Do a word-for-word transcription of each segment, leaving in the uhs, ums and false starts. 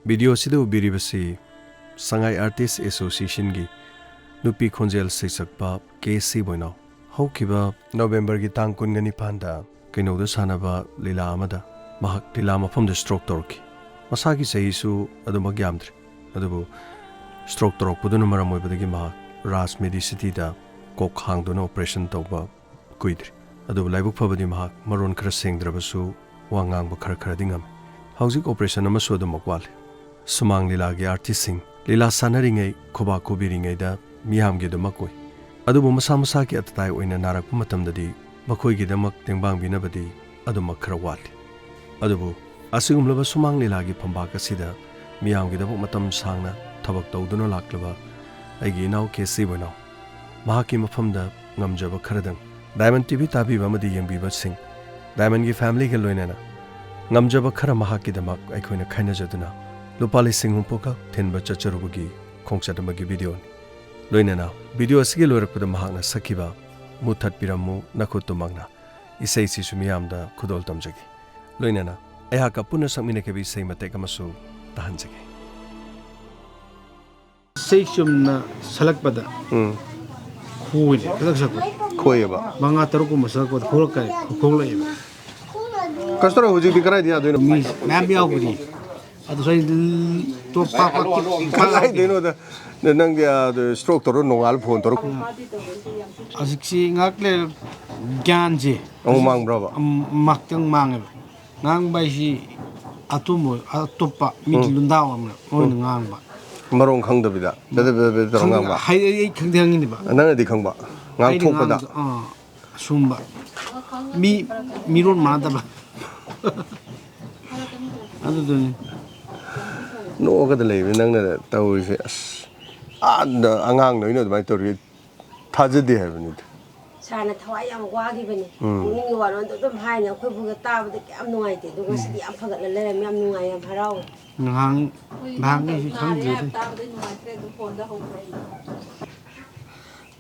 Video ꯑꯁꯤꯗ ꯎꯕꯤꯔꯤꯕꯁꯤ ꯁꯉꯥꯏ artist ꯑꯦꯁꯣꯁꯤꯌꯦꯁꯟꯒꯤ ꯅꯨꯄꯤ ꯈꯣꯟꯖꯦꯜ ꯁꯩꯁꯛꯄ ꯀꯦ ꯁꯤ ꯕꯣꯏꯅꯥꯎ꯫ ꯍꯧꯈꯤꯕ ꯅꯣꯕꯦꯝꯕꯔꯒꯤ ꯇꯥꯡ ꯀꯨꯟꯒ ꯅꯤꯄꯥꯟꯗ ꯀꯩꯅꯧꯗ ꯁꯥꯟꯅꯕ ꯂꯤꯂꯥ ꯑꯃꯗ ꯃꯍꯥꯛ ꯂꯤꯂꯥ ꯃꯐꯝꯗ ꯁ꯭ꯇ꯭ꯔꯣꯛ ꯇꯧꯔꯛꯈꯤ꯫ ꯃꯁꯥꯒꯤ ꯆꯍꯤꯁꯨ ꯑꯗꯨꯃꯛ ꯌꯥꯝꯗ꯭ꯔꯤ, ꯑꯗꯨꯕꯨ ꯁ꯭ꯇ꯭ꯔꯣꯛ ꯇꯧꯔꯛꯄꯗꯨꯅ ꯃꯔꯝ ꯑꯣꯏꯕꯗꯒꯤ ꯃꯍꯥꯛ ꯔꯥꯖ ꯃꯦꯗꯤꯁꯤꯇꯤꯗ ꯀꯣꯛ ꯍꯥꯡꯗꯨꯅ ꯑꯣꯄꯔꯦꯁꯟ ꯇꯧꯕ ꯀꯨꯏꯗ꯭ꯔꯤ꯫ ꯑꯗꯨꯕꯨ ꯂꯥꯏꯕꯛ ꯐꯕꯗꯤ ꯃꯍꯥꯛ ꯃꯔꯣꯟ ꯈꯔ ꯁꯦꯡꯗ꯭ꯔꯕꯁꯨ ꯋꯥ ꯉꯥꯡꯕ ꯈꯔ ꯈꯔꯗꯤ ꯉꯝꯃꯤ꯫ ꯍꯧꯖꯤꯛ ꯑꯣꯄꯔꯦꯁꯟ ꯑꯃꯁꯨ ꯑꯗꯨꯃꯛ ꯋꯥꯠꯂꯤ꯫ ꯁꯨꯃꯥꯡ ꯂꯤꯂꯥꯒꯤ ꯑꯥꯔꯇꯤꯁꯁꯤꯡ ꯂꯤꯂꯥ ꯁꯥꯟꯅꯔꯤꯉꯩ ꯈꯨꯕꯥꯛ ꯈꯨꯕꯤꯔꯤꯉꯩꯗ ꯃꯤꯌꯥꯝꯒꯤꯗꯃꯛ ꯑꯣꯏ꯫ ꯑꯗꯨꯕꯨ ꯃꯁꯥ ꯃꯁꯥꯒꯤ ꯑꯇꯇꯥꯏ ꯑꯣꯏꯅ ꯅꯥꯔꯛꯄ ꯃꯇꯝꯗꯗꯤ ꯃꯈꯣꯏꯒꯤꯗꯃꯛ ꯇꯦꯡꯕꯥꯡꯕꯤꯅꯕꯗꯤ ꯑꯗꯨꯃꯛ ꯈꯔ ꯋꯥꯠꯂꯤ꯫ ꯑꯗꯨꯕꯨ ꯑꯁꯤꯒꯨꯝꯂꯕ ꯁꯨꯃꯥꯡ ꯂꯤꯂꯥꯒꯤ ꯐꯝꯕꯥꯛ ꯑꯁꯤꯗ ꯃꯤꯌꯥꯝꯒꯤꯗꯃꯛ ꯃꯇꯝ ꯁꯥꯡꯅ ꯊꯕꯛ ꯇꯧꯗꯨꯅ ꯂꯥꯛꯂꯕ ꯑꯩꯒꯤ ꯏꯅꯥꯎ ꯀꯦ ꯁꯤ ꯕꯣꯏꯅꯥꯎ, ꯃꯍꯥꯛꯀꯤ ꯃꯐꯝꯗ ꯉꯝꯖꯕ ꯈꯔꯗꯪ ꯗꯥꯏꯃꯟ ꯇꯤ ꯚꯤ ꯇꯥꯕꯤꯕ ꯑꯃꯗꯤ ꯌꯦꯡꯕꯤꯕꯁꯤꯡ, ꯗꯥꯏꯃꯟꯒꯤ ꯐꯦꯃꯤꯂꯤꯒ ꯂꯣꯏꯅꯅ ꯉꯝꯖꯕ ꯈꯔ ꯃꯍꯥꯛꯀꯤꯗꯃꯛ ꯑꯩꯈꯣꯏꯅ ꯈꯥꯏꯅꯖꯗꯨꯅ ꯂꯨꯄꯥ ꯂꯤꯁꯤꯡ ꯍꯨꯝꯐꯨꯈꯛ ꯊꯤꯟꯕ ꯆꯠꯆꯔꯨꯕꯒꯤ ꯈꯣꯡꯆꯠ ꯑꯃꯒꯤ ꯚꯤꯗꯤꯑꯣꯅꯤ꯫ ꯂꯣꯏꯅꯅ ꯚꯤꯗꯤꯑꯣ ꯑꯁꯤꯒꯤ ꯂꯣꯏꯔꯛꯄꯗ ꯃꯍꯥꯛꯅ ꯁꯛꯈꯤꯕ "ꯃꯨꯊꯠꯄꯤꯔꯝꯃꯨ ꯅꯈꯨꯠꯇꯨꯃꯛꯅ" ꯏꯁꯩꯁꯤꯁꯨ ꯃꯤꯌꯥꯝꯗ ꯈꯨꯗꯣꯜ ꯇꯝꯖꯒꯦ꯫ ꯂꯣꯏꯅꯅ ꯑꯩꯍꯥꯛꯀ ꯄꯨꯟꯅ ꯁꯛꯃꯤꯟꯅꯈꯤꯕ ꯏꯁꯩ ꯃꯇꯦꯛ ꯑꯃꯁꯨ ꯇꯥꯍꯟꯖꯒꯦ꯫ ꯏꯁꯩ ꯆꯨꯝꯅ ꯁꯛꯂꯛꯄꯗ ꯎꯝ꯫ ꯈꯣꯏꯔꯦ, ꯈꯇꯛ ꯁꯛꯄꯗ ꯈꯣꯏꯑꯕ꯫ ꯃꯉꯥ ꯇꯔꯨꯛꯀꯨꯝꯕ ꯁꯛꯂꯛꯄꯗ ꯈꯣꯂꯛꯀꯅꯤ, ꯈꯣꯂꯛꯑꯦꯕ꯫ ꯀꯁꯇꯔ, ꯍꯧꯖꯤꯛꯇꯤ ꯀꯗꯥꯏꯗ ꯌꯥꯗꯣꯏꯅꯣ? ꯃꯤ ꯃꯌꯥꯝ ꯌꯥꯎꯕꯅꯤ꯫ ꯑꯗꯨ ꯁ꯭ꯋꯥꯏ ꯇꯣꯞ ꯄꯥꯛ ꯄꯥꯛ ꯄꯥꯛ ꯀꯗꯥꯏꯗꯩꯅꯣꯗ? ꯅꯪꯗꯤ ꯁ꯭ꯇ꯭ꯔꯣꯛ ꯇꯧꯔ ꯅꯣꯡꯉꯥꯜ ꯐꯣꯟ ꯇꯧꯔ ꯍꯧꯖꯤꯛꯁꯤ ꯉꯥꯏꯍꯥꯛ ꯂꯩꯔ ꯒ꯭ꯌꯥꯟꯁꯦ ꯑꯃꯨꯛ ꯃꯥꯡꯕ꯭ꯔꯕ? ꯉꯥꯛꯇꯪ ꯃꯥꯡꯉꯦꯕ꯫ ꯉꯥꯡꯕ ꯍꯥꯏꯁꯤ ꯑꯇꯣꯞꯄ, ꯑꯇꯣꯞꯄ ꯃꯤꯒꯤ ꯂꯨꯟꯗꯥ ꯑꯣꯏꯔꯝꯅ ꯃꯣꯏꯅ ꯉꯥꯡꯕ꯫ ꯃꯔꯣꯟ ꯈꯪꯗꯕꯤꯗ ꯕꯦꯗ ꯕꯦꯗ ꯕꯦꯗ ꯇꯧꯔ ꯉꯥꯡꯕ? ꯍꯥꯏ-, ꯑꯩ, ꯑꯩ ꯈꯪꯗꯤ ꯈꯪꯉꯤꯅꯦꯕ꯫ ꯅꯪꯅꯗꯤ ꯈꯪꯕ? ꯑꯩꯅ ꯉꯥꯡꯊꯣꯛꯄꯗ? ꯉꯥꯡꯕꯗꯣ, ꯑꯥ, ꯑꯁꯨꯝꯕ ꯃꯤ, ꯃꯤꯔꯣꯟ ꯃꯥꯟꯅꯗꯕ꯫ ꯑꯗꯨꯗꯨꯅꯤ꯫ ꯅꯣꯛꯑꯒꯗ ꯂꯩꯕ ꯅꯪꯅ ꯇꯧꯔꯤꯁꯦ꯫ ꯑꯁ, ꯑꯥꯗ ꯑꯉꯥꯡ ꯅꯣꯏꯅ ꯑꯗꯨꯃꯥꯏꯅ ꯇꯧꯔꯤ ꯊꯥꯖꯗꯦ ꯍꯥꯏꯕꯅꯤꯗ꯫ ꯁꯥꯔꯅ ꯊꯋꯥꯏ ꯌꯥꯝ ꯋꯥꯈꯤꯕꯅꯤ꯫ ꯎꯝ꯫ ꯄꯨꯛꯅꯤꯡꯒꯤ ꯋꯥꯔꯣꯜꯗꯣ ꯑꯗꯨꯝ ꯍꯥꯏꯅꯦ, ꯑꯩꯈꯣꯏ ꯐꯥꯎꯗ ꯇꯥꯕꯗ ꯀꯌꯥꯝ ꯅꯨꯡꯉꯥꯏꯇꯦ꯫ ꯑꯗꯣ ꯉꯁꯤꯗꯤ ꯌꯥꯝ ꯐꯒꯠꯂ ꯂꯩꯔꯝꯃꯦ, ꯌꯥꯝ ꯅꯨꯡꯉꯥꯏ, ꯌꯥꯝ ꯍꯔꯥꯎꯋꯦ꯫ ꯉꯍꯥꯡ ꯉꯍꯥꯡꯒꯤꯁꯤ ꯈꯪꯗ꯭ꯔꯦꯗ꯫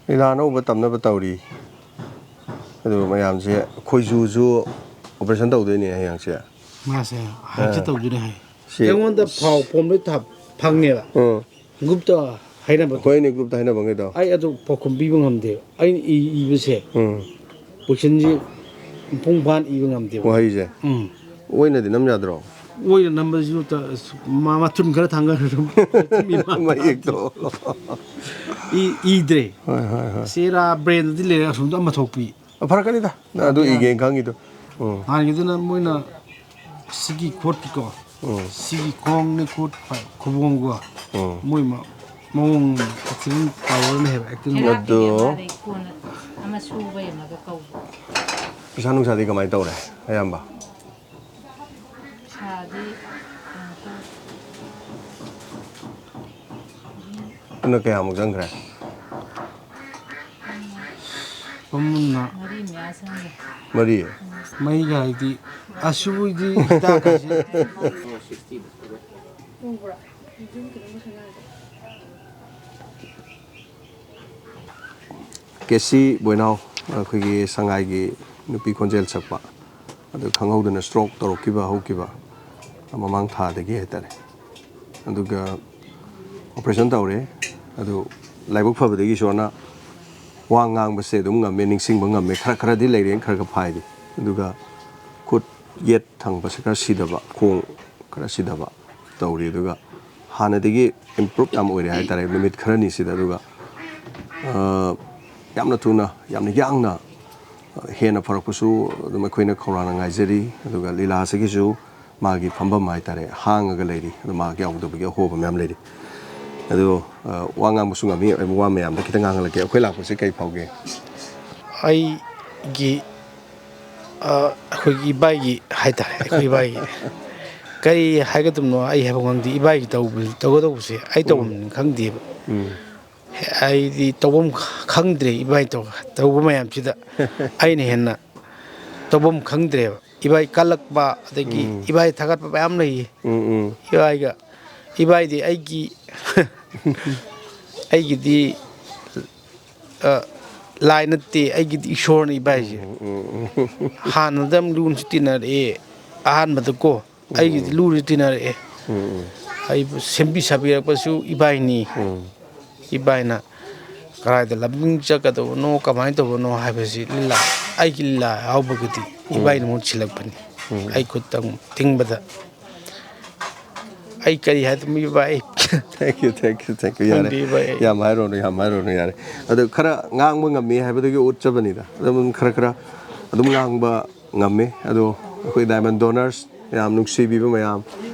ꯂꯤꯂꯥ ꯑꯅꯧꯕ ꯇꯝꯅꯕ ꯇꯧꯔꯤ꯫ ꯑꯗꯨꯒ ꯃꯌꯥꯝꯁꯦ, ꯈꯣꯏꯖꯨꯁꯨ ꯑꯣꯄꯔꯦꯁꯟ ꯇꯧꯗꯣꯏꯅꯦ ꯍꯌꯦꯡꯁꯦ꯫ ꯃꯥꯁꯦ ꯍꯥꯏꯐꯦꯠ ꯇꯧꯗꯣꯏꯅꯦ ꯍꯥꯏ꯫ ꯁꯤ ꯑꯩꯉꯣꯟꯗ ꯐꯥꯎ ꯐꯣꯝ ꯂꯣꯏ ꯊꯥ-, ꯐꯪꯉꯦꯕ꯫ ꯎꯝ꯫ ꯒ꯭ꯔꯨꯞꯇ ꯍꯥꯏꯅꯕꯗꯣ꯫ ꯑꯩꯈꯣꯏ ꯑꯅꯤ ꯒ꯭ꯔꯨꯞꯇ ꯍꯥꯏꯅꯕ ꯉꯩꯗꯣ꯫ ꯑꯩ ꯑꯗꯨ ꯄꯥꯎꯈꯨꯝ ꯄꯤꯕ ꯉꯝꯗꯦꯕ꯫ ꯑꯩꯅ ꯏ-, ꯏꯕꯁꯦ ꯎꯝ꯫ ꯀꯣꯏꯁꯟꯁꯤ ꯃꯄꯨꯡ ꯐꯥꯅ ꯏꯕ ꯉꯝꯗꯦꯕ꯫ ꯋꯥꯍꯩꯁꯦ꯫ ꯎꯝ꯫ ꯑꯣꯏꯅꯗꯤ ꯅꯝ ꯌꯥꯗ꯭ꯔꯣ? ꯑꯣꯏꯅ ꯅꯝꯕꯁꯤꯁꯨ ꯇ-, ꯑꯁ, ꯃ-, ꯃꯊꯨꯟ ꯈꯔ ꯊꯥꯡꯒꯠꯂ ꯑꯗꯨꯝ ꯃꯌꯦꯛꯇꯣ꯫ ꯏ-, ꯏꯗ꯭ꯔꯦ꯫ ꯍꯣꯏ, ꯍꯣꯏ, ꯍꯣꯏ꯫ ꯆꯦꯔꯥ ꯕ꯭ꯔꯦꯟꯗꯗꯤ ꯂꯩꯔꯦ, ꯑꯁꯣꯝꯗ ꯑꯃ ꯊꯣꯛꯄꯤ꯫ ꯑ, ꯐꯔꯛꯀꯅꯤꯗ꯫ ꯅꯪ ꯑꯗꯨ ꯏꯒꯦꯅ ꯈꯪꯉꯤꯗꯣ꯫ ꯎꯝ꯫ ꯍꯥꯟꯅꯒꯤꯗꯨꯅ ꯃꯣꯏꯅ ꯁꯤꯒꯤ ꯈꯣꯠꯀꯤꯀꯣ꯫ ꯎꯝ꯫ ꯁꯤꯒꯤ ꯈꯣꯡꯅꯤ ꯈꯨꯠ ꯈꯨꯕꯣꯡꯀꯣ꯫ ꯎꯝ꯫ ꯃꯣꯏ ꯃ-, ꯃꯑꯣꯡ acting power ꯑꯃ ꯍꯦꯛ acting ꯍꯦꯔꯥ ꯑꯗꯣ ꯀꯩꯅꯣ ꯃꯥꯔꯦ ꯀꯣꯟꯅ ꯑꯃ ꯁꯨꯕꯩ ꯑꯃꯒ ꯀꯧꯕ꯫ ꯄꯩꯁꯥ ꯅꯨꯡꯁꯥꯗꯤ ꯀꯃꯥꯏꯅ ꯇꯧꯔꯦ, ꯑꯌꯥꯝꯕ? ꯄꯩꯁꯥꯗꯤ ꯀꯩꯅꯣ ꯇꯧ-, ꯄꯨꯟꯅ ꯀꯌꯥꯃꯨꯛ ꯆꯪꯈ꯭ꯔꯦ? ꯄꯨꯟꯅ ꯃꯔꯤ ꯃꯌꯥ ꯆꯪꯈ꯭ꯔꯦ꯫ ꯃꯔꯤ? ꯃꯩꯒ ꯍꯥꯏꯗꯤ, ꯑꯁꯨꯕꯨꯗꯤ ꯍꯤꯗꯥꯛ ꯍꯥꯏꯁꯦ꯫ ꯀꯦ ꯁꯤ ꯕꯣꯏꯅꯥꯎ, ꯑꯩꯈꯣꯏꯒꯤ ꯁꯉꯥꯏꯒꯤ ꯅꯨꯄꯤ ꯈꯣꯟꯖꯦꯜ ꯁꯛꯄ, ꯑꯗꯨ ꯈꯪꯍꯧꯗꯅ stroke ꯇꯧꯔꯛꯈꯤꯕ ꯍꯧꯈꯤꯕ ꯃꯃꯥꯡ ꯊꯥꯗꯒꯤ ꯍꯥꯏꯇꯥꯔꯦ꯫ ꯑꯗꯨꯒ operation ꯇꯧꯔꯦ꯫ ꯑꯗꯨ ꯂꯥꯏꯕꯛ ꯐꯕꯗꯒꯤ ꯏꯁꯣꯔꯅ ꯋꯥ ꯉꯥꯡꯕꯁꯦ ꯑꯗꯨꯝ ꯉꯝꯃꯦ, ꯅꯤꯡꯁꯤꯡꯕ ꯉꯝꯃꯦ, ꯈꯔ ꯈꯔꯗꯤ ꯂꯩꯔꯦ, ꯈꯔ ꯈꯔ ꯐꯥꯏꯔꯤ꯫ ꯑꯗꯨꯒ ꯈꯨꯠ ꯌꯦꯠ ꯊꯪꯕꯁꯦ ꯈꯔ ꯁꯤꯗꯕ, ꯈꯣꯡ ꯈꯔ ꯁꯤꯗꯕ ꯇꯧꯔꯤ꯫ ꯑꯗꯨꯒ ꯍꯥꯟꯅꯗꯒꯤ improve ꯌꯥꯝ ꯑꯣꯏꯔꯦ ꯍꯥꯏꯇꯥꯔꯦ ꯅꯨꯃꯤꯠ ꯈꯔꯅꯤꯁꯤꯗ꯫ ꯑꯗꯨꯒ, ꯑ, ꯌꯥꯝꯅ ꯊꯨꯅ, ꯌꯥꯝꯅ ꯌꯥꯡꯅ, ꯑ, ꯍꯦꯟꯅ ꯐꯔꯛꯄꯁꯨ ꯑꯗꯨꯝ ꯑꯩꯈꯣꯏꯅ ꯈꯧꯔꯥꯡꯅ ꯉꯥꯏꯖꯔꯤ꯫ ꯑꯗꯨꯒ ꯂꯤꯂꯥꯁꯤꯒꯤꯁꯨ ꯃꯥꯒꯤ ꯐꯝꯐꯝ ꯍꯥꯏꯇꯥꯔꯦ ꯍꯥꯡꯉꯒ ꯂꯩꯔꯤ꯫ ꯑꯗꯨ ꯃꯍꯥꯛ ꯌꯥꯎꯗꯕꯒꯤ ꯑꯍꯣꯕ ꯃꯌꯥꯝ ꯂꯩꯔꯤ꯫ ꯑꯗꯨ, ꯑ, ꯋꯥ ꯉꯥꯡꯕꯁꯨ ꯉꯝꯃꯤ꯫ ꯑꯩ ꯋꯥ ꯃꯌꯥꯝꯗ ꯈꯤꯇꯪ ꯉꯥꯡꯍꯜꯂꯛꯀꯦ꯫ ꯑꯩꯈꯣꯏ ꯂꯥꯛꯄꯁꯦ ꯀꯩ ꯐꯥꯎꯒꯦ? ꯑꯩꯒꯤ, ꯑ, ꯑꯩꯈꯣꯏꯒꯤ ꯏꯕꯥꯏꯒꯤ ꯍꯥꯏꯇꯥꯔꯦ, ꯑꯩꯈꯣꯏ ꯏꯕꯥꯏꯒꯤ ꯀꯔꯤ ꯍꯥꯏꯒꯗꯕꯅꯣ ꯑꯩ ꯍꯥꯏꯕ ꯈꯪꯗꯦ꯫ ꯏꯕꯥꯏꯒꯤ ꯇꯧꯕ-, ꯇꯧꯒꯗꯧꯕꯁꯦ ꯑꯩ ꯎꯝ꯫ ꯇꯧꯐꯝ ꯈꯪꯗꯦꯕ꯫ ꯎꯝ꯫ ꯑꯩꯗꯤ ꯇꯧꯐꯝ ꯈꯪꯗ꯭ꯔꯦ ꯏꯕꯥꯏ ꯇꯧ-, ꯇꯧꯕ ꯃꯌꯥꯝꯁꯤꯗ꯫ ꯑꯩꯅ ꯍꯦꯟꯅ ꯇꯧꯐꯝ ꯈꯪꯗ꯭ꯔꯦꯕ꯫ ꯏꯕꯥꯏ ꯀꯜꯂꯛꯄ, ꯑꯗꯒꯤ ꯎꯝ꯫ ꯏꯕꯥꯏ ꯊꯥꯒꯠꯄ ꯃꯌꯥꯝ ꯂꯩꯌꯦ꯫ ꯎꯝ, ꯎꯝ꯫ ꯏꯕꯥꯏꯒ, ꯏꯕꯥꯏꯗꯤ ꯑꯩꯒꯤ, ꯑꯩꯒꯤꯗꯤ, ꯑ, ꯂꯥꯏ ꯅꯠꯇꯦ, ꯑꯩꯒꯤꯗꯤ ꯏꯁꯣꯔꯅꯤ ꯏꯕꯥꯏꯁꯦ꯫ ꯎꯝ, ꯎꯝ, ꯎꯝ꯫ ꯍꯥꯟꯅꯗ ꯌꯥꯝ ꯂꯨꯅꯁꯨ ꯇꯤꯟꯅꯔꯛꯑꯦ ꯑꯍꯥꯟꯕꯗꯀꯣ꯫ ꯑꯩꯒꯤꯗꯤ ꯂꯨꯅ ꯇꯤꯟꯅꯔꯛꯑꯦ꯫ ꯎꯝ, ꯎꯝ꯫ ꯑꯩꯕꯨ ꯁꯦꯝꯕꯤ ꯁꯥꯕꯤꯔꯛꯄꯁꯨ ꯏꯕꯥꯏꯅꯤ꯫ ꯎꯝ꯫ ꯏꯕꯥꯏꯅ ꯀꯗꯥꯏꯗ ꯂꯝꯖꯤꯡ ꯆꯠꯀꯗꯧꯕꯅꯣ, ꯀꯃꯥꯏꯅ ꯇꯧꯕꯅꯣ ꯍꯥꯏꯕꯁꯤ ꯂꯤꯂꯥ, ꯑꯩꯒꯤ ꯂꯤꯂꯥ ꯌꯥꯎꯕꯒꯤꯗꯤ ꯎꯝ꯫ ꯏꯕꯥꯏꯅ ꯃꯍꯨꯠ ꯁꯤꯜꯂꯛꯄꯅꯤ꯫ ꯎꯝ꯫ ꯑꯩ ꯈꯨꯠꯇ ꯑꯃꯨꯛ ꯊꯤꯡꯕꯗ ꯑꯩ ꯀꯔꯤ ꯍꯥꯏꯗꯣꯏꯅꯣ ꯏꯕꯥꯏ? Thank you, thank you, thank you꯫ ꯌꯥꯔꯦ꯫ ꯈꯪꯗꯦ ꯏꯕꯥꯏ꯫ ꯌꯥꯝ ꯍꯥꯏꯔꯨꯔꯅꯨ, ꯌꯥꯝ ꯍꯥꯏꯔꯨꯔꯅꯨ, ꯌꯥꯔꯦ꯫ ꯑꯗꯨ ꯈꯔ ꯉꯥꯡꯕ ꯉꯝꯃꯤ ꯍꯥꯏꯕꯗꯨꯒꯤ ꯎꯠꯆꯕꯅꯤꯗ꯫ ꯑꯗꯨꯝ ꯈꯔ ꯈꯔ ꯑꯗꯨꯝ ꯉꯥꯡꯕ ꯉꯝꯃꯤ꯫ ꯑꯗꯣ ꯑꯩꯈꯣꯏ Diamond Donors ꯃꯌꯥꯝ, ꯅꯨꯡꯁꯤꯕꯤꯕ ꯃꯌꯥꯝ,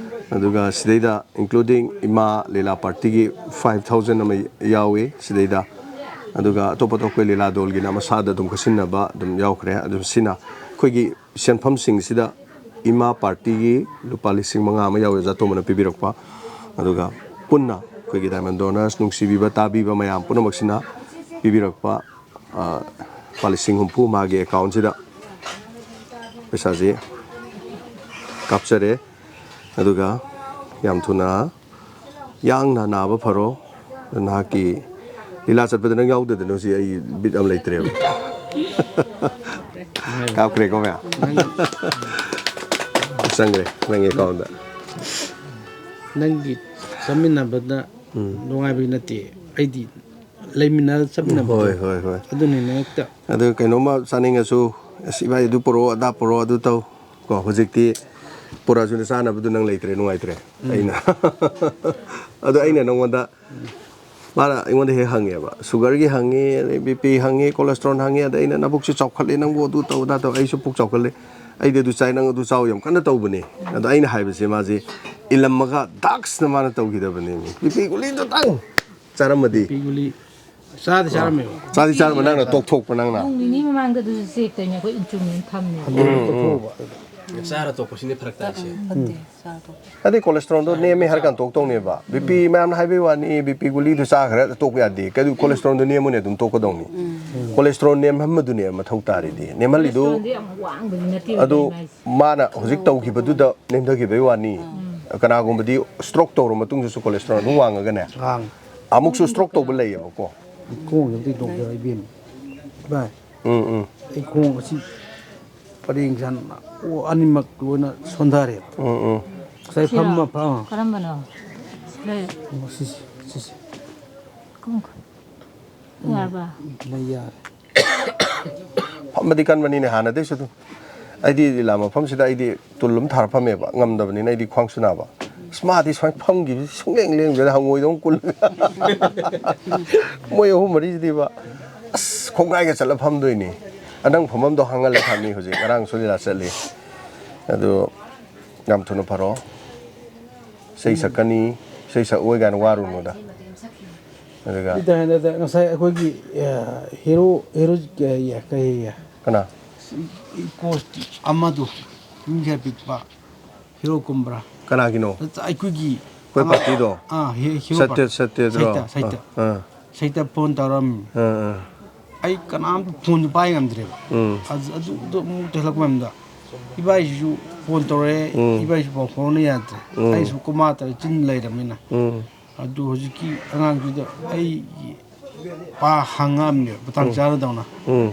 ꯑꯗꯨꯒ ꯁꯤꯗꯩꯗ including ꯏꯃꯥ ꯂꯤꯂꯥ partyꯒꯤ five thousand ꯑꯃ ꯌꯥꯎꯏ ꯁꯤꯗꯩꯗ꯫ ꯑꯗꯨꯒ ꯑꯇꯣꯞ ꯑꯇꯣꯞꯄ ꯂꯤꯂꯥ ꯗꯣꯜꯒꯤꯅ ꯃꯁꯥꯗ ꯑꯗꯨꯝ ꯈꯠꯆꯤꯟꯅꯕ ꯑꯗꯨꯝ ꯌꯥꯎꯈ꯭ꯔꯦ꯫ ꯑꯗꯨ ꯁꯤꯅ ꯑꯩꯈꯣꯏꯒꯤ ꯁꯦꯟꯐꯝꯁꯤꯡꯁꯤꯗ ꯏꯃꯥ partyꯒꯤ ꯂꯨꯄꯥ ꯂꯤꯁꯤꯡ ꯃꯉꯥ ꯑꯃ ꯌꯥꯎꯋꯦ, ꯑꯣꯖꯥ ꯇꯣꯝꯕꯅ ꯄꯤꯕꯤꯔꯛꯄ꯫ ꯑꯗꯨꯒ ꯄꯨꯟꯅ ꯑꯩꯈꯣꯏꯒꯤ Diamond Donors, ꯅꯨꯡꯁꯤꯕꯤꯕ ꯇꯥꯕꯤꯕ ꯃꯌꯥꯝ ꯄꯨꯝꯅꯃꯛꯁꯤꯅ ꯄꯤꯕꯤꯔꯛꯄ, ꯑ, ꯂꯨꯄꯥ ꯂꯤꯁꯤꯡ ꯍꯨꯝꯐꯨ ꯃꯥꯒꯤ accountꯁꯤꯗ ꯄꯩꯁꯥꯁꯤ ꯀꯥꯞꯆꯔꯦ꯫ ꯑꯗꯨꯒ ꯌꯥꯝ ꯊꯨꯅ ꯌꯥꯡꯅ ꯅꯥꯕ ꯐꯔꯣ꯫ ꯅꯍꯥꯛꯀꯤ ꯂꯤꯂꯥ ꯆꯠꯄꯗ ꯅꯪ ꯌꯥꯎꯗꯗꯅ ꯍꯧꯖꯤꯛ ꯑꯩ ꯕꯤꯠ ꯑꯃ ꯂꯩꯇ꯭ꯔꯦꯕ꯫ ꯀꯥꯞꯈ꯭ꯔꯦꯀꯣ ꯃꯌꯥꯝ? ꯆꯪꯈ꯭ꯔꯦ ꯅꯪꯒꯤ accountꯗ꯫ ꯅꯪꯒꯤ ꯆꯠꯃꯤꯟꯅꯕꯗ ꯎꯝ꯫ ꯅꯨꯡꯉꯥꯏꯕꯒꯤ ꯅꯠꯇꯦ, ꯑꯩꯗꯤ ꯂꯩꯃꯤꯟꯅ ꯆꯠꯃꯤꯟꯅꯕꯗꯣ꯫ ꯍꯣꯏ, ꯍꯣꯏ, ꯍꯣꯏ꯫ ꯑꯗꯨꯅꯤꯅꯦ ꯍꯦꯛꯇ꯫ ꯑꯗꯨ ꯀꯩꯅꯣꯝꯃ ꯆꯥꯅꯤꯡꯉꯁꯨ, "ꯑꯁ, ꯏꯕꯥꯏ, ꯑꯗꯨ ꯄꯨꯔꯛꯑꯣ, ꯑꯗꯥ ꯄꯨꯔꯛꯑꯣ, ꯑꯗꯨ ꯇꯧ"꯫ ꯀꯣ, ꯍꯧꯖꯤꯛꯇꯤ ꯄꯨꯔꯛꯑꯁꯨꯅ ꯆꯥꯅꯕꯗꯨ ꯅꯪ ꯂꯩꯇ꯭ꯔꯦ, ꯅꯨꯡꯉꯥꯏꯇ꯭ꯔꯦ꯫ ꯎꯝ꯫ ꯑꯩꯅ꯫ ꯑꯗꯣ ꯑꯩꯅ ꯅꯪꯉꯣꯟꯗ, ꯃꯥꯅ ꯑꯩꯉꯣꯟꯗ ꯍꯦꯛ ꯍꯪꯉꯦꯕ, sugarꯒꯤ ꯍꯪꯉꯤ, ꯑꯗꯩ BP ꯍꯪꯉꯤ, cholesterol ꯍꯪꯉꯤ, ꯑꯗꯩ ꯑꯩꯅ "ꯅꯕꯨꯛꯁꯤ ꯆꯥꯎꯈꯠꯂꯦ, ꯅꯪꯕꯨ ꯑꯗꯨ ꯇꯧ, ꯑꯗꯥ ꯇꯧ", ꯑꯩꯁꯨ ꯄꯨꯛ ꯆꯥꯎꯈꯠꯂꯦ, "ꯑꯩꯗꯤ ꯑꯗꯨ ꯆꯥꯏ, ꯅꯪ ꯑꯗꯨ ꯆꯥꯎ", ꯌꯥꯝ ꯀꯟꯅ ꯇꯧꯕꯅꯦ꯫ ꯑꯗꯣ ꯑꯩꯅ ꯍꯥꯏꯕꯁꯦ ꯃꯥꯁꯦ ꯏꯜꯂꯝꯃꯒ ꯗꯥꯛꯁꯅ ꯃꯥꯅ ꯇꯧꯈꯤꯗꯕꯅꯦꯃꯤ꯫ BP ꯒꯨꯂꯤꯗꯨꯇꯪ ꯆꯥꯔꯝꯃꯗꯤ꯫ BP ꯒꯨꯂꯤ ꯆꯥꯗꯤ ꯆꯥꯔꯝꯃꯦꯕ꯫ ꯆꯥꯗꯤ ꯆꯥꯔꯝꯕ ꯅꯪꯅ ꯇꯣꯛꯊꯣꯛꯄ ꯅꯪꯅ꯫ ꯅꯣꯡ ꯅꯤꯅꯤ ꯃꯃꯥꯡꯗ ꯑꯗꯨꯁꯨ check ꯇꯧꯔꯤꯅꯦ ꯑꯩꯈꯣꯏ instrument ꯊꯝꯃꯦꯕ꯫ ꯎꯝ, ꯎꯝ꯫ ꯆꯥꯔ ꯇꯣꯛꯄꯁꯤꯅꯦ ꯐꯔꯛ ꯇꯥꯏꯁꯦ꯫ ꯐꯠꯇꯦ, ꯆꯥꯔ ꯇꯣꯛꯄ꯫ ꯑꯗꯩ cholesterolꯗꯣ ꯅꯦꯝꯃꯦ ꯍꯥꯏꯔ ꯀꯥꯟꯗ ꯇꯣꯛꯇꯧꯅꯦꯕ꯫ BP ꯃꯌꯥꯝꯅ ꯍꯥꯏꯕꯩ ꯋꯥꯅꯤ, BP ꯒꯨꯂꯤꯗꯨ ꯆꯥꯈ꯭ꯔꯦ ꯇꯣꯛꯄ ꯌꯥꯗꯦ꯫ ꯀꯩꯗꯧ cholesterolꯗꯣ ꯅꯦꯝꯃꯨꯅꯦ ꯑꯗꯨꯝ ꯇꯣꯛꯀꯗꯧꯅꯤ꯫ Cholesterol ꯅꯦꯝꯍꯟꯕꯗꯨꯅꯦ ꯃꯊꯧ ꯇꯥꯔꯤꯗꯤ꯫ ꯅꯦꯝꯍꯜꯂꯤꯗꯨ cholesterolꯗꯤ ꯌꯥꯝ ꯋꯥꯡꯕꯗꯤ ꯅꯠꯇꯦꯕ ꯑꯗꯨ ꯑꯩꯅ ꯍꯥꯏꯁꯦ꯫ ꯃꯥꯅ ꯍꯧꯖꯤꯛ ꯇꯧꯈꯤꯕꯗꯨꯗ ꯅꯦꯝꯊꯈꯤꯕꯩ ꯋꯥꯅꯤ꯫ ꯀꯅꯥꯒꯨꯝꯕꯗꯤ stroke ꯇꯧꯔ ꯃꯇꯨꯡꯗꯁꯨ cholesterol ꯑꯗꯨꯝ ꯋꯥꯡꯉꯒꯅꯦ꯫ ꯋꯥꯡ꯫ ꯑꯃꯨꯛꯁꯨ stroke ꯇꯧꯕ ꯂꯩꯌꯦꯕꯀꯣ꯫ ꯈꯣꯡꯁꯦ ꯑꯝꯇ ꯇꯣꯡꯖꯔ ꯏꯕꯦꯝꯃ꯫ ꯚꯥꯏ꯫ ꯎꯝ, ꯎꯝ꯫ ꯑꯩ ꯈꯣꯡ ꯑꯁꯤ ꯄꯔꯦꯡ ꯁꯥꯟꯅ ꯑꯣ ꯑꯅꯤꯃꯛ ꯂꯣꯏꯅ ꯁꯣꯟꯊꯔꯦꯕ꯫ ꯎꯝ, ꯎꯝ꯫ ꯉꯁꯥꯏ ꯁꯤꯔꯣ? ꯐꯝꯃ ꯐꯝꯃ꯫ ꯀꯔꯝꯕꯅꯣ? ꯂꯩ꯫ ꯑꯣ, ꯁꯤꯁꯦ, ꯁꯤꯁꯦ꯫ ꯀꯨꯝ-, ꯎꯝ, ꯌꯥꯔꯕ? ꯂꯩ ꯌꯥꯔꯦ꯫ ꯐꯝꯕꯗꯤ ꯀꯟꯕꯅꯤꯅꯦ ꯍꯥꯟꯅꯗꯩꯁꯨ ꯑꯗꯨꯝ꯫ ꯑꯩꯗꯤ ꯂꯤꯂꯥ ꯃꯐꯝꯁꯤꯗ ꯑꯩꯗꯤ ꯇꯨꯜ ꯑꯃ ꯊꯥꯔ ꯐꯝꯃꯦꯕ, ꯉꯝꯗꯕꯅꯤꯅ ꯑꯩꯗꯤ ꯈ꯭ꯋꯥꯡꯁꯨ ꯅꯥꯕ꯫ ꯑꯁ, ꯃꯥꯗꯤ ꯁꯨꯃꯥꯏꯅ ꯐꯝꯈꯤꯕꯁꯤ ꯁꯨꯡꯂꯦꯡ ꯂꯦꯡꯗ꯭ꯔꯦꯗ, ꯍꯪꯉꯣꯏꯗꯧꯅ ꯀꯨꯜꯂꯒ꯫ ꯃꯣꯏ ꯑꯍꯨꯝ ꯃꯔꯤꯁꯤꯗꯤꯕ, ꯑꯁ, ꯈꯣꯡꯒ꯭ꯔꯥꯏꯒ ꯆꯠꯂ ꯐꯝꯗꯣꯏꯅꯤ꯫ ꯑꯅꯪ ꯐꯝꯐꯝꯗꯣ ꯍꯥꯡꯍꯜꯂ ꯊꯝꯃꯤ ꯍꯧꯖꯤꯛ, ꯉꯔꯥꯡꯁꯨ ꯂꯤꯂꯥ ꯆꯠꯂꯤ꯫ ꯑꯗꯨ ꯌꯥꯝ ꯊꯨꯅ ꯐꯔꯣ꯫ ꯏꯁꯩ ꯁꯛꯀꯅꯤ, ꯏꯁꯩ ꯁꯛꯑꯣꯏ ꯀꯥꯏꯅ ꯋꯥꯔꯨꯅꯨꯗ꯫ ꯑꯗꯨꯒ ꯅꯠꯇꯦ, ꯅꯠꯇꯦ, ꯉꯁꯥꯏ ꯑꯩꯈꯣꯏꯒꯤ, ꯑ, ꯍꯦꯔꯣ, ꯍꯦꯔꯣ, ꯑ, ꯀꯩ, ꯀꯩ, ꯀꯅꯥ? ꯀꯣꯁ ꯑꯃꯗꯨ, ꯃꯤ ꯈꯔ ꯄꯤꯛꯄ, ꯍꯦꯔꯣ ꯀꯨꯝꯕ꯭ꯔꯥ? ꯀꯅꯥꯒꯤꯅꯣ? ꯑꯩꯈꯣꯏꯒꯤ ꯑꯩꯈꯣꯏ ꯑꯃ-, ꯄꯥꯔꯇꯤꯗꯣ? ꯑꯥ, ꯍꯦ-, ꯍꯦꯔꯣ ꯁꯠꯇ꯭ꯌ, ꯄꯥꯔꯇꯤ꯫ ꯁꯠꯇ꯭ꯌꯗꯨꯔꯣ? ꯁꯩꯇ, ꯁꯩꯇ꯫ ꯑꯥ, ꯑꯥ꯫ ꯁꯩꯇ ꯐꯣꯟ ꯇꯧꯔꯝꯃꯤ꯫ ꯑꯥ, ꯑꯥ꯫ ꯑꯩ ꯀꯅꯥꯝꯇ ꯐꯣꯟꯁꯨ ꯄꯥꯏ ꯉꯝꯗ꯭ꯔꯦꯕ꯫ ꯎꯝ꯫ ꯑꯗꯨ, ꯑꯗꯨ, ꯑꯗꯨ ꯑꯃꯨꯛ ꯍꯦꯜꯂꯛꯄ ꯀꯥꯟꯗ ꯏꯕꯥꯏꯁꯤꯁꯨ ꯐꯣꯟ ꯇꯧꯔꯛꯑꯦ, ꯎꯝ꯫ ꯏꯕꯥꯏꯁꯨ ꯄꯥꯎ ꯐꯥꯎꯅ ꯌꯥꯗ꯭ꯔꯦ꯫ ꯎꯝ꯫ ꯑꯩꯁꯨ ꯀꯣꯃꯥ ꯇꯧꯔ ꯆꯤꯟ ꯂꯩꯔꯕꯅꯤꯅ꯫ ꯎꯝ꯫ ꯑꯗꯨ ꯍꯧꯖꯤꯛꯀꯤ ꯑꯉꯥꯡꯁꯤꯗ ꯑꯩꯒꯤ ꯄꯥ ꯍꯪꯉꯛꯑꯝꯅꯦꯕ, ꯃꯇꯥꯡ ꯎꯝ꯫ ꯆꯥꯅꯗꯧꯅ꯫ ꯎꯝ꯫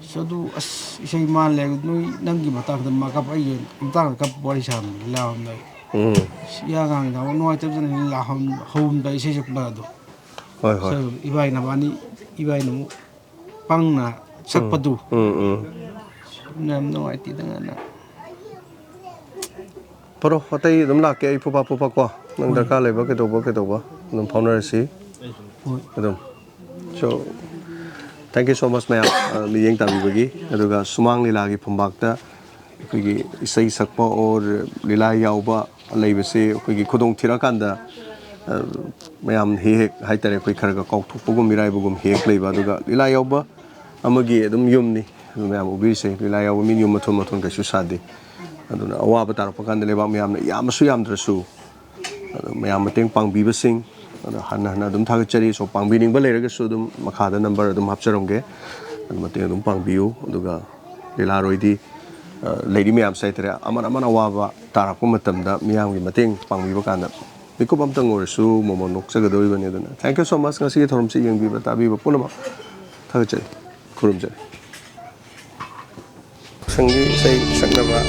ꯑꯁ, ꯑꯗꯨ, ꯑꯁ, ꯏꯁꯩ ꯃꯥ ꯂꯩ, ꯅꯣꯏ ꯅꯪꯒꯤ ꯃꯇꯥꯡꯗ ꯃꯥ ꯀꯞ-, ꯑꯩꯒꯤ ꯃꯇꯥꯡꯗ ꯀꯞꯄ ꯋꯥꯔꯤ ꯁꯥꯕꯅꯤ ꯂꯥꯎꯔꯝꯗꯥꯏ꯫ ꯎꯝ꯫ ꯑꯁ, ꯏꯌꯥ ꯑꯉꯥꯡꯗ ꯑꯃꯨꯛ ꯅꯨꯡꯉꯥꯏꯇꯕꯁꯤꯅ ꯂꯥꯎꯔꯝ-, ꯍꯧꯔꯝꯗꯥꯏ ꯏꯁꯩ ꯁꯛꯄ ꯑꯗꯣ꯫ ꯍꯣꯏ, ꯍꯣꯏ꯫ ꯁꯛ-, ꯏꯕꯥꯏ ꯅꯕꯥꯅꯤ, ꯏꯕꯥꯏꯅ ꯑꯃꯨꯛ ꯄꯪꯅ ꯎꯝ꯫ ꯁꯛꯄꯗꯨ꯫ ꯎꯝ, ꯎꯝ꯫ ꯌꯥꯝ ꯅꯨꯡꯉꯥꯏꯇꯦꯗ ꯉꯟꯅ꯫ ꯐꯔꯣ, ꯑꯇꯩ ꯑꯗꯨꯝ ꯂꯥꯛꯀꯦ ꯑꯩ ꯐꯨꯐꯥ ꯐꯨꯐꯥ ꯀꯣ꯫ ꯅꯪ ꯍꯣꯏ꯫ ꯗꯔꯀꯥꯔ ꯂꯩꯕ ꯀꯩꯗꯧꯕ ꯀꯩꯗꯧꯕ ꯑꯗꯨꯝ ꯐꯥꯎꯅꯔꯁꯤ꯫ ꯍꯣꯏ꯫ ꯑꯗꯨꯝ꯫ So, thank you so much ꯃꯌꯥꯝ, ꯑ, ꯃꯤꯠꯌꯦꯡ ꯇꯥꯕꯤꯕꯒꯤ꯫ ꯑꯗꯨꯒ ꯁꯨꯃꯥꯡ ꯂꯤꯂꯥꯒꯤ ꯐꯝꯄꯥꯛꯇ ꯑꯩꯈꯣꯏꯒꯤ ꯏꯁꯩ ꯁꯛꯄ or ꯂꯤꯂꯥ ꯌꯥꯎꯕ ꯂꯩꯕꯁꯦ ꯑꯩꯈꯣꯏꯒꯤ ꯈꯨꯗꯣꯡ ꯊꯤꯔꯀꯥꯟꯗ, ꯑ, ꯃꯌꯥꯝ ꯍꯦꯛ ꯍꯦꯛ ꯍꯥꯏꯇꯥꯔꯦ, ꯑꯩꯈꯣꯏ ꯈꯔ ꯈꯔ ꯀꯥꯎꯊꯣꯛꯄꯒꯨꯝ, ꯃꯤꯔꯥꯏꯕꯒꯨꯝ ꯍꯦꯛ ꯂꯩꯕ꯫ ꯑꯗꯨꯒ ꯂꯤꯂꯥ ꯌꯥꯎꯕ ꯑꯃꯒꯤ ꯑꯗꯨꯝ ꯌꯨꯝꯅꯤ꯫ ꯑꯗꯨ ꯃꯌꯥꯝ ꯎꯕꯤꯔꯤꯁꯦ, ꯂꯤꯂꯥ ꯌꯥꯎꯕ ꯃꯤ ꯌꯨꯝ ꯃꯊꯣꯟ ꯃꯊꯣꯟ ꯀꯩꯁꯨ ꯁꯥꯗꯦ꯫ ꯑꯗꯨꯅ ꯑꯋꯥꯕ ꯇꯥꯔꯛꯄ ꯀꯥꯟꯗ ꯂꯩꯕꯥꯛ ꯃꯌꯥꯝꯅ ꯌꯥꯝꯃꯁꯨ ꯌꯥꯝꯗ꯭ꯔꯁꯨ, ꯑꯗꯣ ꯃꯌꯥꯝ ꯃꯇꯦꯡ ꯄꯥꯡꯕꯤꯕꯁꯤꯡ, ꯑꯗꯣ ꯍꯟꯅ ꯍꯟꯅ ꯑꯗꯨꯝ ꯊꯥꯒꯠꯆꯔꯤ꯫ So, ꯄꯥꯡꯕꯤꯅꯤꯡꯕ ꯂꯩꯔꯒꯁꯨ ꯑꯗꯨꯝ ꯃꯈꯥꯗ number ꯑꯗꯨꯝ ꯍꯥꯞꯆꯔꯝꯒꯦ, ꯑꯗꯨ ꯃꯇꯦꯡ ꯑꯗꯨꯝ ꯄꯥꯡꯕꯤꯌꯨ꯫ ꯑꯗꯨꯒ ꯂꯤꯂꯥꯔꯣꯏꯗꯤ, ꯑ, ꯂꯩꯔꯤ ꯃꯌꯥꯝꯁꯦ ꯍꯥꯏꯇꯥꯔꯦ, ꯑꯃꯅ ꯑꯃꯅ ꯑꯋꯥꯕ ꯇꯥꯔꯛꯄ ꯃꯇꯝꯗ ꯃꯤꯌꯥꯝꯒꯤ ꯃꯇꯦꯡ ꯄꯥꯡꯕꯤꯕ ꯀꯥꯟꯗ ꯃꯤꯀꯨꯞ ꯑꯝꯇꯪ ꯑꯣꯏꯔꯁꯨ ꯃꯣꯃꯣꯟ ꯅꯣꯛꯆꯒꯗꯧꯔꯤꯕꯅꯤ꯫ ꯑꯗꯨꯅ thank you so much ꯉꯁꯤꯒꯤ ꯊꯧꯔꯝꯁꯤ ꯌꯦꯡꯕꯤꯕ ꯇꯥꯕꯤꯕ ꯄꯨꯝꯅꯃꯛ ꯊꯥꯒꯠꯆꯔꯤ, ꯈꯨꯔꯨꯝꯖꯔꯤ꯫ ꯈꯪꯒꯤ ꯏꯁꯩ ꯁꯛꯅꯕ꯫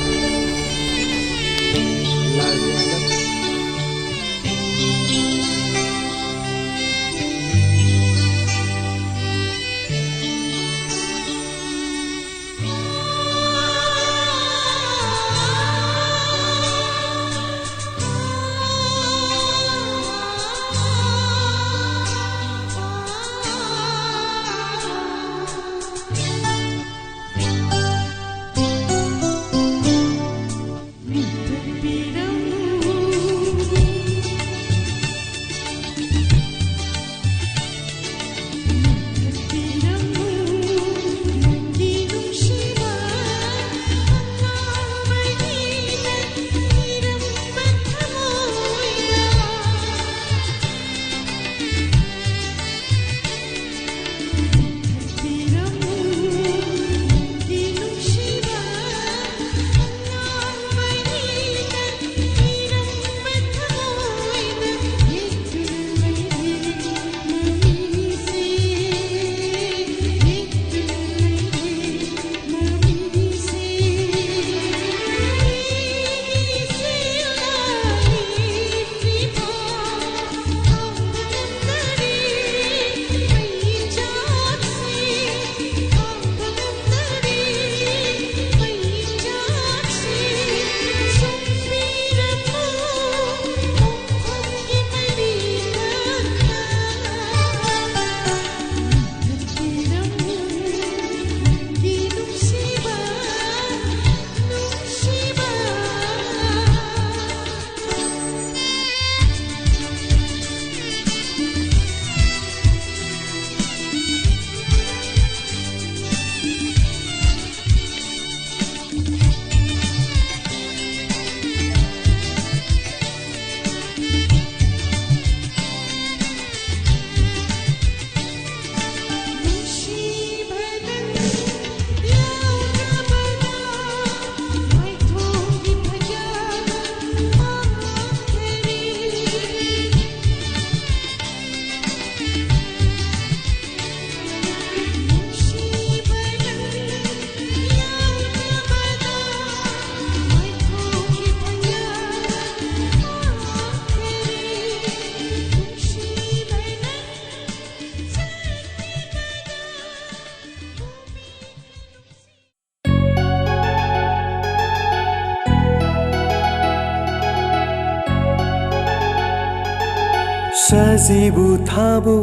ꯁꯖꯤꯕꯨ ꯊꯥꯕꯨ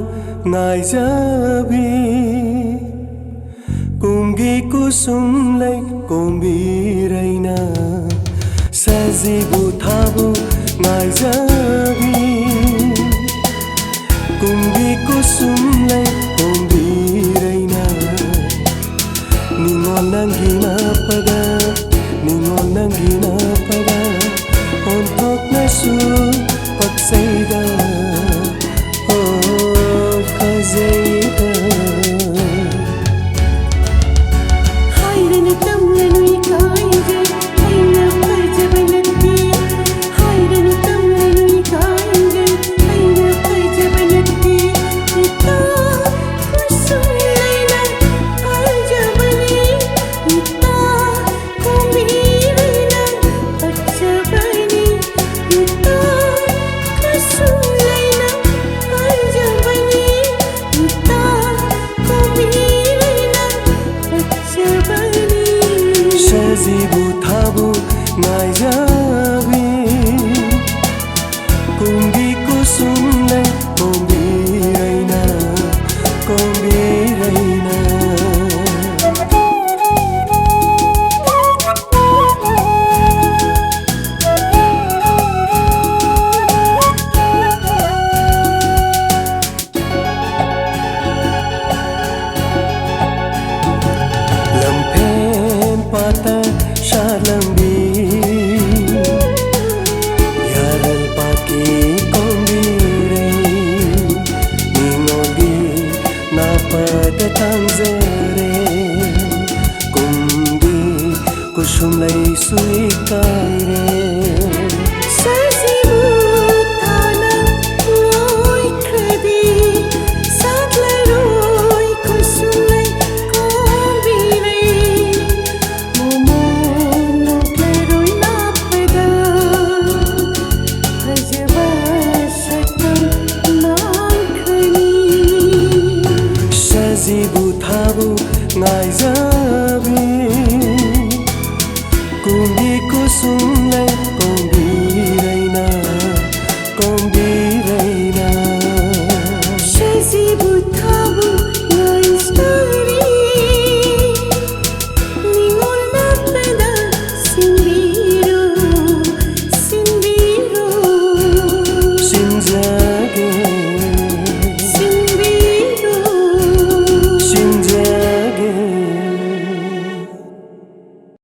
ꯉꯥꯏꯖꯕꯤ, ꯀꯨꯝꯒꯤ ꯀꯨꯁꯨꯝ ꯂꯩ ꯀꯣꯝꯕꯤꯔꯩꯅ꯫ ꯁꯖꯤꯕꯨ ꯊꯥꯕꯨ ꯉꯥꯏꯖꯕꯤ, ꯀꯨꯝꯒꯤ ꯀꯨꯁꯨꯝ ꯂꯩ ꯀꯣꯝꯕꯤꯔꯩꯅ꯫ ꯅꯤꯉꯣꯜ ꯅꯪꯒꯤ ꯅꯥꯄꯗ, ꯅꯤꯉꯣꯜ ꯅꯪꯒꯤ ꯅꯥꯄꯗ ꯑꯣꯟꯊꯣꯛꯅꯁꯨ ꯄꯛꯆꯩꯗ꯫ ꯑꯣ, ꯐꯖꯩꯗ꯫ ꯍꯥꯏꯔꯅꯨ ꯇꯝꯂꯅꯨ ꯏꯀꯥꯏꯔꯦ, ꯑꯩꯅ ꯐꯖꯕ ꯅꯠꯇꯦ꯫ ꯍꯥꯏꯔꯅꯨ ꯇꯝꯂꯅꯨ ꯏꯀꯥꯏꯔꯦ, ꯑꯩꯅ ꯐꯖꯕ ꯅꯠꯇꯦ꯫ ꯏꯇꯥ ꯀꯨꯁꯨꯝ ꯂꯩꯅ ꯐꯖꯕꯅꯤ꯫ ꯏꯇꯥ ꯀꯣꯝꯕꯤꯔꯩꯅ ꯐꯖꯕꯅꯤ꯫ ꯏꯇꯥ ꯀꯨꯁꯨꯝ ꯂꯩꯅ ꯐꯖꯕꯅꯤ꯫ ꯏꯇꯥ ꯀꯣꯝꯕꯤꯔꯩꯅ ꯐꯖꯕꯅꯤ꯫ ꯁꯖꯤꯕꯨ ꯊꯥꯕꯨ ꯉꯥꯏꯖꯕꯤ, ꯀꯨꯝꯒꯤ ꯀꯨꯁꯨꯝ ꯂꯩ ꯀꯣꯝꯕꯤꯔꯩꯅ, ꯀꯣꯝꯕꯤꯔꯩꯅ꯫ ꯂꯝꯐꯦꯟ ꯄꯥꯠꯇ ꯁꯥꯠꯂꯝꯕꯤ ꯌꯥꯔꯜ ꯄꯥꯠꯀꯤ ꯀꯣꯝꯕꯤꯔꯩ, ꯅꯤꯉꯣꯜꯒꯤ ꯅꯥꯄꯗ ꯇꯥꯡꯖꯔꯦ꯫ ꯀꯨꯝꯒꯤ ꯀꯨꯁꯨꯝ ꯂꯩꯁꯨ ꯏꯀꯥꯏꯔꯦ꯫ ꯁꯖꯤꯕꯨ ꯊꯥꯅ ꯂꯣꯏꯈ꯭ꯔꯗꯤ, ꯁꯥꯠꯂꯔꯣꯏ ꯀꯨꯁꯨꯝ ꯂꯩ ꯀꯣꯝꯕꯤꯔꯩ꯫ ꯃꯣꯃꯣꯟ ꯅꯣꯛꯂꯔꯣꯏ ꯅꯥꯄꯗ ꯐꯖꯕ ꯁꯛꯇꯝ ꯃꯥꯡꯈ꯭ꯔꯅꯤ꯫ ꯁꯖꯤꯕꯨ ꯊꯥꯕꯨ ꯉꯥꯏꯖꯕꯤ, ꯀꯨꯝꯒꯤ ꯀꯨꯁꯨꯝ ꯂꯩ